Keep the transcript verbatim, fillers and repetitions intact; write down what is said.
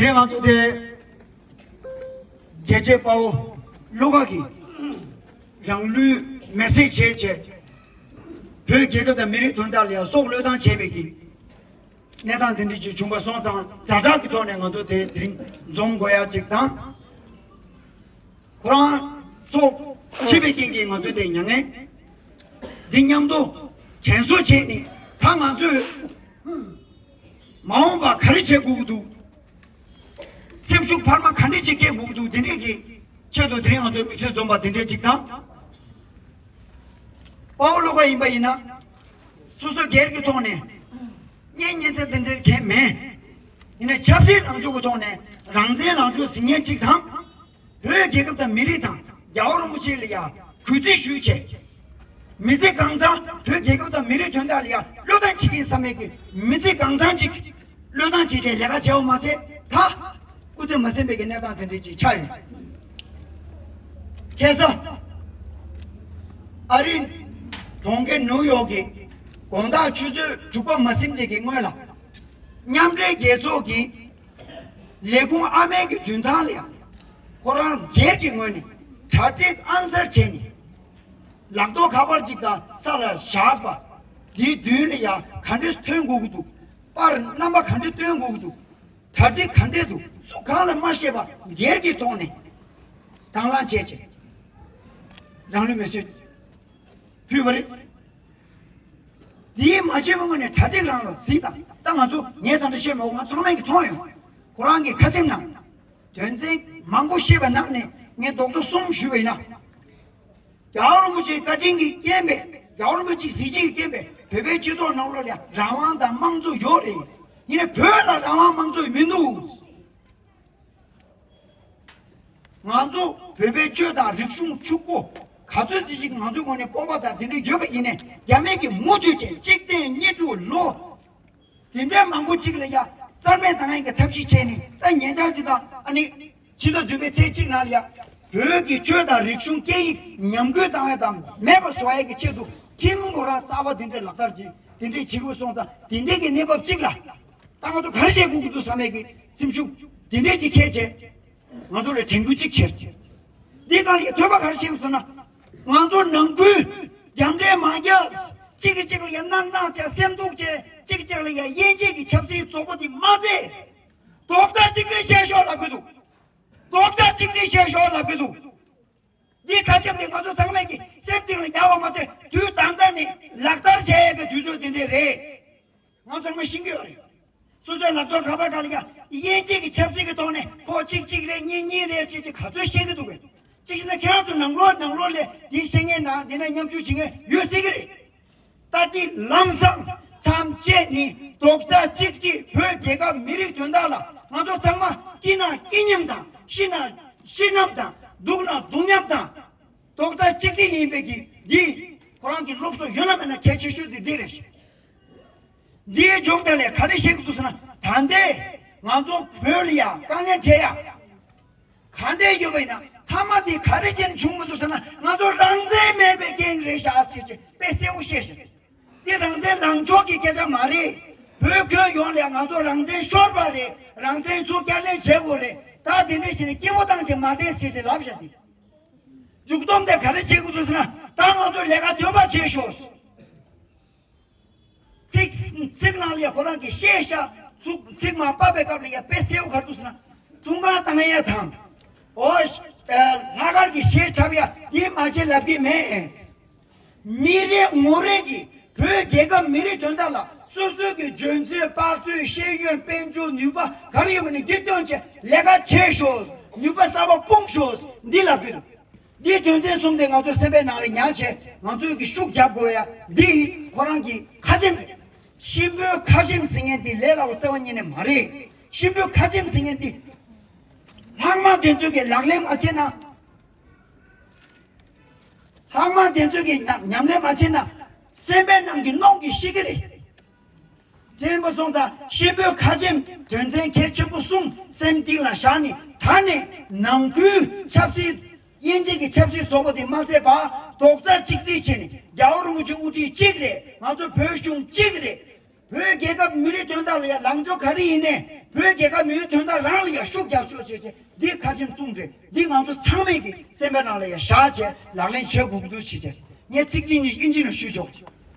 དེ་རིང་ང་ཚོ་དེ་རྒྱལ་གཅེས་དཔའ་བོ་བློ་དགའ་གིས་རང་ལུས་མེར་སྲེག་བྱས་བྱས་བོད་རྒྱལ་ཁབ་དང་མི་རིགས་དོན་དག་ལ་ཡང་སྲོག་བློས་བཏང་བྱས་པའི་གི་གནས་སྟངས་དེ་འདྲ་ཅིག་བྱུང་པ་སོང་ཙང་ཛ་དྲག་གི་ཐོག་ནས་ང་ཚོ་དེ་དེ་རིང་འཛོམས་དགོས་ཡ་ཅིག་དང་། ཁོ་རང་སྲོག་ཤི་བའི་རྐྱེན་གྱིས་ང་ཚོ་དེ་མྱ་ངན་འདི་མཉམ་དུ་དྲན་གསོ་བྱས་ནས་ད་ང་ཚོས་མ་འོངས་པ་ག་རེ་བྱེད་དགོས་ཀྱི་འདུག་སེམས་ཤུགས་འཕར་མ་ག་འདྲས་ཅིག་སྐྱེ་དགོས་ཀྱི་འདུག་དེ་འདྲས་ཀྱི་ཆེད་དུ་དེ་རིང་ང་ཚོ་དམིགས་བསལ་འཛོམས་པ་དེ་འདྲས་ཅིག་དང་། དཔའ་བོ་བློ་དགའ་ཡིན་པ་ཡིན་ན། སོ་སོ་སྒེར་གྱི་ཐོག་ནས་གཉེན་ཉེ་ཚན་དེ་འདྲའི་གལ་མེད། ཡིན་ན་ཆབ་སྲིད་ལངས་ཕྱོགས་ཀྱི་ཐོག་ནས་རང་བཙན་ལངས་ཕྱོགས་ཟིན་མཁན་གཅིག་དང་། བོད་རྒྱལ་ཁབ་དང་མི་རིགས་དང་རྒྱལ་བ་རིན་པོ་ཆེ་ལ་ཡང་གུས་བརྩི་ཞུས་བྱས། མི་ཚེ་གང་ཚང་བོད་རྒྱལ་ཁབ་དང་མི་རིགས་དོན་དག་ལ་ཡང་བློས་བཏང་བྱེད་ཀྱི་ཡིན་བསམ་མེད་ཀྱི་མི་ཚེ་གང་ཚང་གཅིག་བློས་བཏང་བྱས་ཏེ་ལས་ཀ་བྱས་པ་མ་ཚད་ད། སྐུ་ཚེ་མ་ཟིན་པའི་གི་གནས་སྟངས་དེ་འདྲ་ཅིག་ཆགས་ཡོད། ཁ་སང་ཨ་རིའི་གྲོང་ཁྱེར་ནིའུ་ཡོག་གི་དགོང་དག་ཆུ་ཚོད་དྲུག་པ་མ་ཟིན་ཅིག་གི་སྔོན་ལ་མཉམ་འབྲེལ་རྒྱལ་ཚོགས་ཀྱི་ལས་ཁུངས་ཨ་མའི་གི་མདུན་ཐང་ལ་ཡང་ཁོ་རང་སྒེར་གྱི་ངོས་ནས་གྲ་སྒྲིག་ཨང་གསར་བྱས་ནས་ལག་ཐོག་ཁ་པར་ཅིག་དང་ས་ལ་བཞག་པ་འདིའི་མདུན་ལ་ཡང་ག་འདྲས་ཐོན་དགོས་ཀྱི་འདུག་པར་རྣམ་པ་ག་འདྲས་སྟོན་དགོས་ཀྱི་འདུག་གྲ་སྒྲིག་ག་འདྲས་འདུག་སུ་གང་ལ་མ་བཤད་པ་སྒེར་གྱི་ཐོག་ནས་དང་བླངས་བྱས་བྱས་རང་ལུས་མེར་སྲེག་ཕུལ་བ་རེད། འདིའི་མ་བྱས་པའི་སྔོན་ནས་གྲ་སྒྲིག་རང་ལ་གཟིགས་དང་ད་ང་ཚོ་ངས་ད་ལྟ་བཤད་མ་འོ་ང་ཚང་མས་ཀྱི་མཐོང་ཡོང་། ཁོ་རང་གི་ཁ་ཆེམས་ནང་དོན་ཚན་མང་པོ་བཤད་པ་ནང་ནས་ངས་རྡོག་རྡོག་གསུམ་ཞུས་པ་ཡིན་ན། རྒྱལ་བ་རིན་པོ་ཆེའི་བཀའ་དྲིན་གྱིས་རྐྱེན་པས་རྒྱལ་བ་རིན་པོ་ཆེའི་གཟི་བརྗིད་ཀྱིས་རྐྱེན་པས་བོད་པའི་སྤྱི་ཚོགས་ནང་ལོགས་ལ་རང་དབང་དང་དམངས་གཙོ་ཡོད་རེད། ཡིན་ནའི་བོད་ལ་རང་དབང་དམངས་གཙོ་མི་འདུག་ང་ཚོ་བོད་པའི་ཆོས་དང་རིག་གཞུང་ཕྱུག་པོ་ག་ཚོད་ཅིག་ང་ཚོའི་ངོས་ནས་སྤོབས་པ་དང་དེ་འདྲ་ཡོད་པ་ཡིན་ནའི་རྒྱ་མི་གིས་མུ་མཐུད་བྱས་གཅིག་སྟོང་ཉིས་དྲུག་ལོ། དེ་འདྲའི་མང་པོ་གཅིག་ལ་ཡ་རྩ་མེད་བཏང་ཡག་གི་ཐབས་ཤེས་བྱས་ནས་ད་ཉེ་ཆར་གཅིག་དང་ཨ་ནི་ཕྱི་ཟླ་བདུན་པའི་ཚེས་གཅིག་ནང་ལ་ཡ་བོད་ཀྱི་ཆོས་དང་རིག་གཞུང་སྐད་ཡིག་ཉམས་རྒུད་བཏང་ཡག་དང་མེད་པ་བཟོ་ཡག་གི་ཆེད་དུ་ཁྲིམས་ཁོ་རང་གསར་པ་དེ་འདྲའི་ལག་བསྟར་བྱས་དེ་འདྲའི་བྱེད་དགོས་སོང་ཙང་དེ་འདྲའི་གི་གནས་བབ་གཅིག་ལ་ད་ང་ཚོ་ག་རེ་བྱེད་དགོས་ཀྱི་འདུག་བསམ་ཡག་གི་སེམས་ཤུགས་དེ་འདྲའི་ཅིག་འཁྱེར་བྱས་ང་ཚོ་ལ་དྲན་སྐུལ་གཅིག་བྱས། འདི་གང་ལ་ཡ་ཐོས་པ་ག་རེ་བྱེད་དགོས་ཟེར་ན་ང་ཚོ་ནང་ཁུལ་རྒྱབ་འདྲེ་མ་རྒྱབ་གཅིག་གིས་གཅིག་ལ་ཡ་གནག་གནག་བྱས་སེམས་སྡུག་བྱས་གཅིག་གཅིག་ལ་ཡ་དབྱེ་འབྱེད་ཀྱི་ཆབ་སྲིད་བཙོག་པོ་དེ་མ་མཛད། རྡོག་རྩ་གཅིག་སྒྲིལ་བྱེད་ཤོག་ལབ་གི་འདུག་རྡོག་རྩ་གཅིག་སྒྲིལ་བྱེད་ཤོག་ལབ་གི་འདུག་འདི་ཁ་ཆེམས་དེ་ང་ཚོ་ཚང་མས་ཀྱི་སེམས་གཏིང་ལ་ཉར་བ་མ་ཚད་དུས་ད་ལྟ་ནས་ལག་བསྟར་བྱེད་ཡས་ཀྱི་དུས་ཚོད་དེ་འདྲས་རེད། ང་ཚང་མས་ཤེས་ཀྱི་ཡོད་རེད། སོ་སོའི་ལག་ཐོག་ཁ་པར་སྒང་ལ་ཡ་དབྱེ་འབྱེད་ཀྱི་ཆབ་སྲིད་ཀྱི་ཐོག་ནས་ཁོ་གཅིག་གཅིག་རེད་གཉིས་གཉིས་རེད་ཟེར་ཅིག་ག་ཚོད་བཤད་ཀྱི་འདུག་གས། གཅིག་བྱས་ན་ཁྱེད་རང་ཚོ་ནང་ལོགས་ནང་ལོགས་ལ་འདི་བཤད་མཁན་དང་འདི་ན་མཉམ་ཞུགས་བྱེད་མཁན་ཡོད་སྲིད་ཀྱི་རེད། ད་འདི་ལམ་སང་མཚམས་བཅད་ནས་རྡོག་རྩ་གཅིག་སྒྲིལ་བོད་རྒྱལ་ཁབ་མི་རིགས་དོན་དག་ལ་ང་ཚོ་ཚང་མ་སྐྱིད་ན་སྐྱིད་མཉམ་དང་ཤི་ན་ཤི་མཉམ་དང་སྡུག་ན་སྡུག་མཉམ་དང་རྡོག་རྩ་གཅིག་སྒྲིལ་ཡིན་པའི་གི་འདི་ཁོ་རང་གི་སློབ་གསོ་ཡོད་ན་མེད་ན་གལ་ཆེ་ཤོས་དེ་འདི་རེད། འདིའི་མཇུག་དེ་ལས་ག་རེ་བཤད་ཀྱི་འདུག་ཟེར་ན་ད་ལྟའི་ང་ཚོ་བོད་ལ་ཡ་དཀའ་ངལ་འཕྲད་ཡ་ག་འདྲས་ཡོད་པ་ཡིན་ན་མཐའ་མ་འདི་ག་རེ་བྱས་ནས་བྱུང་མི་འདུག་ཟེར་ན་ང་ཚོ་རང་བཙན་མེད་པའི་རྐྱེན་རེད་ཤག་ཟེར་ཅིག་དཔེ་གསལ་པོ་བཤད་ཤག་འདི་རང་བཙན་ལངས་ཕྱོགས་ཀྱི་སྐད་ཆ་མ་རེད། བོད་ཁྱོན་ཡོངས་ལ་ང་ཚོ་རང་བཙན་ཤོར་བ་རེད། རང་བཙན་ཚུར་བསྐྱར་ལེན་བྱེད་དགོས་རེད། ད་འདི་འདྲ་བྱས་ནས་སྐྱིད་པོ་བཏང་བྱས་མ་བསྡད་ཟེར་ཅིག་ལབ་ཤག་འདི་མཇུག་སྡོམ་དེ་ག་རེ་བྱེད་དགོས་འདུག་ཟེར་ན་ད་ང་ཚོ་ལས་ཀ་འདོད་པ་བྱེད་ཤོག་ཚིག་ཚིག་ནང་ལ་ཡ་ཁོ་རང་གིས་བཤད་ཤག་ཚིག་ཚིག་མ་ཕབ་པའི་སྐབས་ལ་ཡ་དཔེ་གསལ་པོ་ག་རེ་འདུག་ཟེར་ན་ཀྲུང་ག་བཏང་ཡ་དང་ཨོ་ལྷག་དཀར་གྱི་གཞས་འཁྲབ་ཡ་འདི་མ་བྱེད་ལབ་ཀྱི་མེད། མི་རེ་ངོ་རེ་གིས་བོད་རྒྱལ་ཁབ་མི་རིགས་དོན་དག་ལ་སོ་སོའི་གི་འཇོན་ཚོད་དཔག་ཚོད་ཤེས་ཡོན་དཔལ་འབྱོར་ནུས་པ་ག་རེ་ཡོད་པ་ནི་འདི་བཏོན་བྱས་ལས་ཀ་བྱེད་ཤོག་ནུས་པ་གསར་པ་སྤུངས་ཤོག་འདི་ལབ་ཀྱི་འདུག་འདི་དོན་ཚན་གསུམ་དེ་ང་ཚོ་སེམས་པའི་ནང་ལ་ཉར་བྱས་ང་ཚོས་ཀྱི་ཤུགས་རྒྱབ་དགོས་ཡ་འདི་ཁོ་རང་གི་ཁ་ཆེམས་རེད། གཤིན་པོའི་ཁ་ཆེམས་ཟེར་མཁན་འདི་ལས་སླ་བོ་རྩ་བ་ཉིད་ནས་མ་རེད། གཤིན་པོའི་ཁ་ཆེམས་ཟེར་མཁན་འདི་ལྷག་མ་དེ་ཚོས་ཀྱི་ལག་ལེན་མ་བྱས་ན། ལྷག་མ་དེ་ཚོས་ཀྱི་ཉམས་ཉམས་ལེན་མ་བྱས་ན། སེམས་པའི་ནང་གི་གནོང་གིས་ཤི་གི་རེད། དྲན་པ་སོང་ཙང་གཤིན་པོའི་ཁ་ཆེམས་དོན་ཚན་གལ་ཆེན་པོ་གསུམ་སེམས་གཏིང་ལ་བཞག་ནས་ད་ནས་ནང་ཁུལ་ཆབ་སྲིད་དབྱེ་འབྱེད་ཀྱི་ཆབ་སྲིད་བཙོག་པོ་དེ་མ་བཙལ་བར་རྡོག་རྩ་གཅིག་སྒྲིལ་བྱས་ནས་རྒྱལ་བ་རིན་པོ་ཆེ་དབུ་ཁྲིད་གཅིག་རེད། ང་ཚོ་བོད་གཞུང་གཅིག་རེད། བོད་རྒྱལ་ཁབ་མི་རིགས་དོན་དག་ལ་ཡ་ལངས་ཕྱོགས་ག་རེ་ཡིན་ནའི་བོད་རྒྱལ་ཁབ་མི་རིགས་དོན་དག་རང་ལ་ཡ་ཤུགས་རྒྱབ་ཤོག་བྱས་བྱས་འདི་ཁ་ཆེམས་གསུམ་རེད། འདི་ང་ཚོ་ཚང་མས་ཀྱི་སེམས་པའི་ནང་ལ་ཡ་བཞག་བྱས་ལག་ལེན་བྱེད་དགོས་ཀྱི་འདུག་བྱས་བྱས་ངས་ཚིག་གཅིག་གཉིས་ཨིན་ཇི་ནང་ཞུས་ཆོག